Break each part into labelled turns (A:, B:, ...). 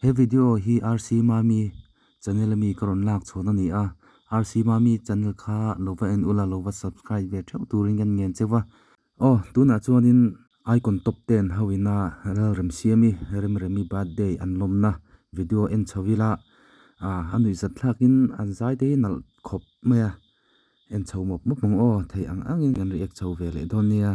A: He video hi RC Mami channel ami ka rawn lak chhawn a ni a, RC Mami channel kha lo va en ula lo va subscribe ve theuh turin ka ngen cheu a. Aw tunah chuanin Icon Top Ten ho ina Lalremsiami Remremi birthday an lawmna video en chho ila ah a nuihzat thlakin an zai te hi nalh khawp mai a, en chho mawp mawp ang aw theih ang angin kan react chho ve leh dawn nia.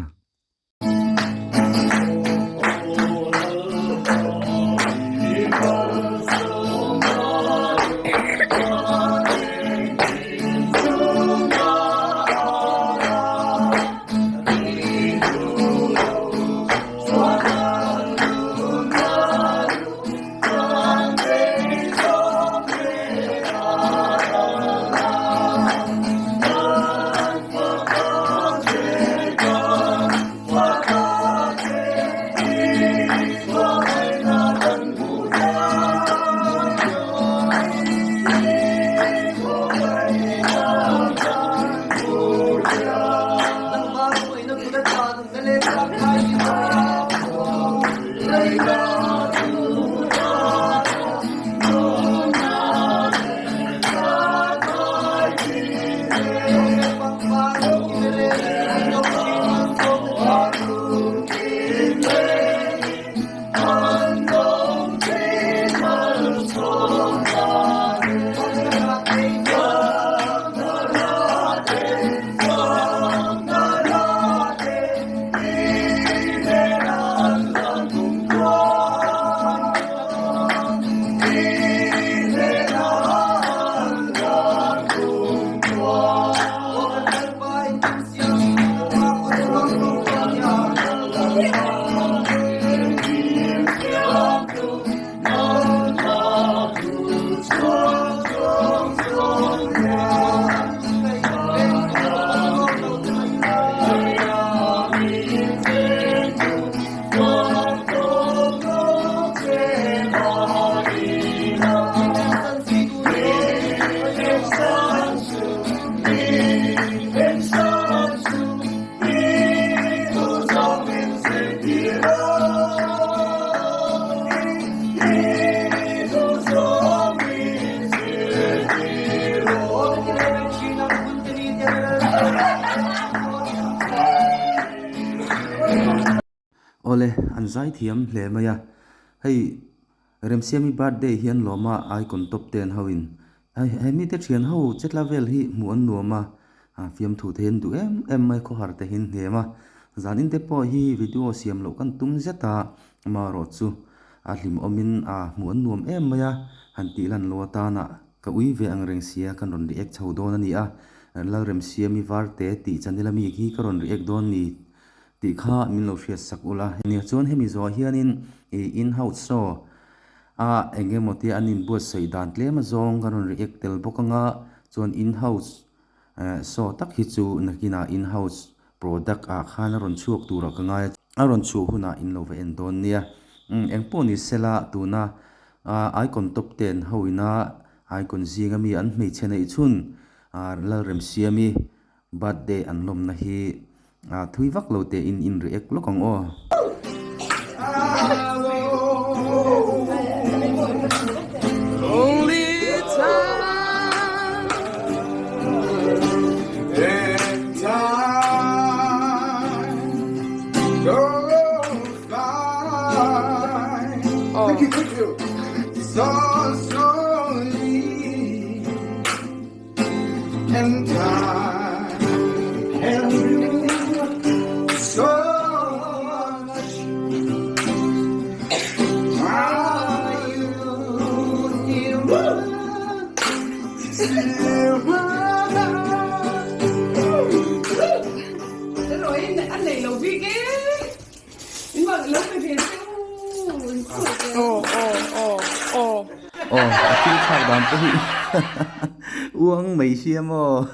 A: Awle, an zai thiam hle mai a. Hei Remsiami birthday hi an lawm a, icon top ten ho in. Hei he mite thian ho chetla vel hi hmuh an nuam a, fiamthu te hi an duh em em mai, khawhar te hi an hnem a. Zanin te pawh hi video siam loh kan tum zet a, amaherawh chu a hlimawmin a hmuh an nuam em mai a, han tih lan lo atana ka ui ve ang reng sia kan rawn react chho dawn a ni a, Lalremsiami Varte tih channel ami khi ka rawn react dawn ni tih kha min lo hriat sak ula. Nia chuan hemi zawh hianin ih in house show a eng emaw te an inbuatsaih dan tlem azawng kan rawn react tel bawk anga chuan in house show tak hi chu nakinah in house product ah khan a rawn chhuak turah ka ngai a, a rawn chhuah hunah in lo va en dawn nia. Umm engpawh ni sela tuna icon top ten ho ina icon zinga mi an hmeichhe neih chhun Lalremsiami Birthday an lawmna hi thui vak lo teh in in react lawk ang aw. Aw a thil thlak dan pawh hi uang mai sia maw.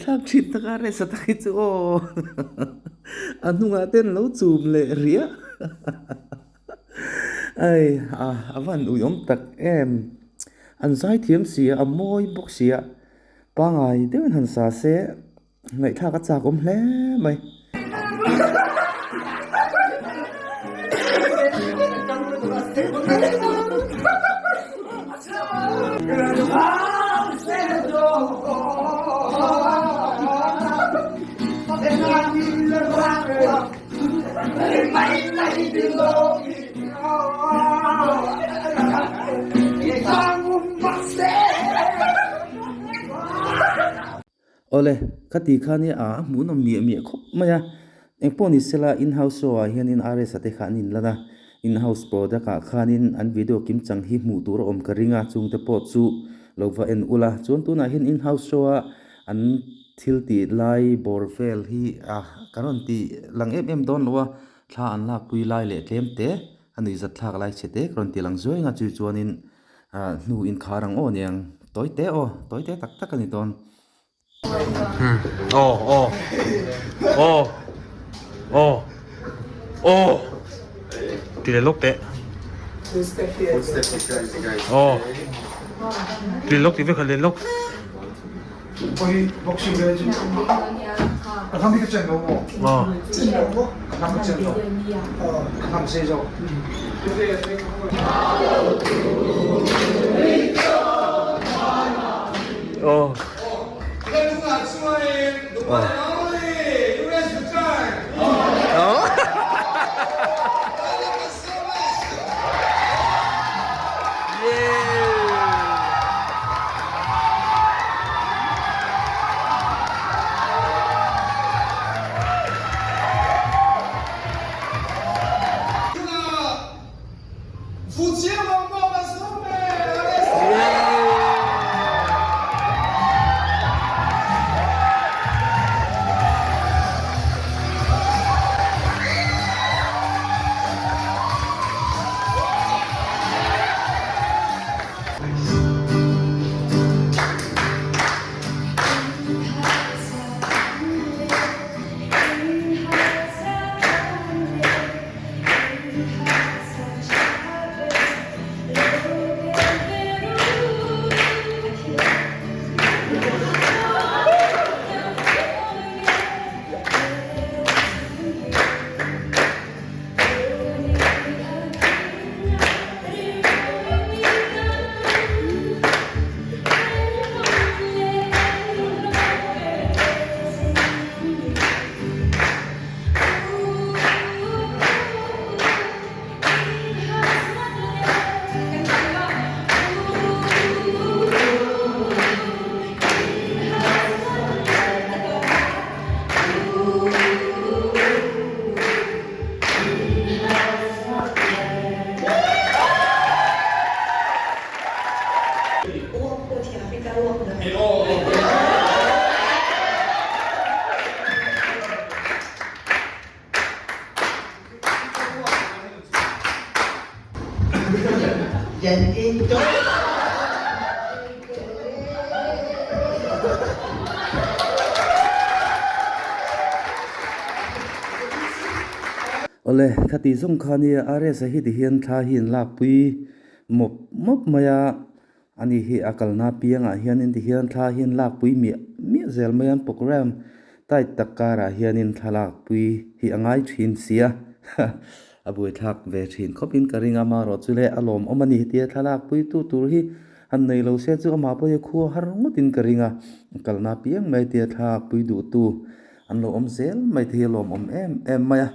A: thlak thin tak a resa tak hi chu aw a hnungah te an lo chum leh riah ai a a van uiawm tak em an zai thiam si a a mawi bawk si a pangai deuhin han sa se Ngaihthlak a chak awm hle mai. Awle, khati khan hi a hmuhnawm miah miah khawp mai a, engpawh ni sela in house show ah hianin RS a te kha an inlan a, in house product ah khanin an video kim chang hi hmuh tur a awm ka ring a, chungte pawh chu lo va en ula, chuan tunah hian in house show a an thil tih lai bawr vel hi a kan rawn ti lang em em dawn lo a, thla an lakpui lai leh tlem te a nuihzat thlak lai chhe te ka rawn ti lang zuai ang a, chu chuanin Ah hnu inkhar ang aw niang tawi te aw tawi te tak tak a ni dawn.
B: Hmm aw aw aw aw aw ti leh lawk teh aw ti leh lawk ti vek kha leh lawk. Aw. Aw.
A: Awle, khati zawng kha nia RS a hi ti hian thla hi an lakpui mawp mawp mai a, ani hi a kalna piangah hianin ti hian thla hi an lakpui miah miah zel mai a, an programme tight tak karah hianin thla lakpui hi a ngai thin sia a buaithlak ve thin khawpin ka ring a, amaherawh chu le a lawmawm a ni tia thla lakpui tu tur hi han nei lo se chu amah pawh hi khua har ngawtin ka ring a, kalna piang mai tia thla lakpui duh tu an lo awm zel mai te hi a lawmawm em em mai a,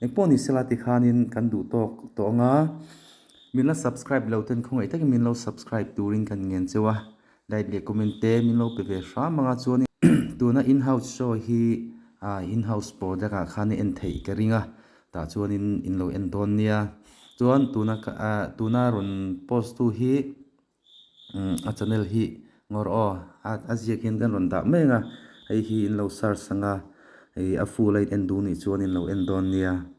A: engpawh ni sela tikhanin kan duh tawk tawh ang a, min la subscribe lo ten khawngaih takin min lo subscribe turin kan ngen cheu a. Like leh comment te min lo pe ve hram ang a chuanin tuna in house show hi ah in house product ah khan en theih ka ring a tah chuanin in lo en dawn nia chuan tuna ka ah tuna rawn post tu hi umm a channel hi ngawr aw a a ziak hian kan rawn dah mek a hei hi in lo search ang a ih a full a in en duh nih chuan in lo en dawn nia.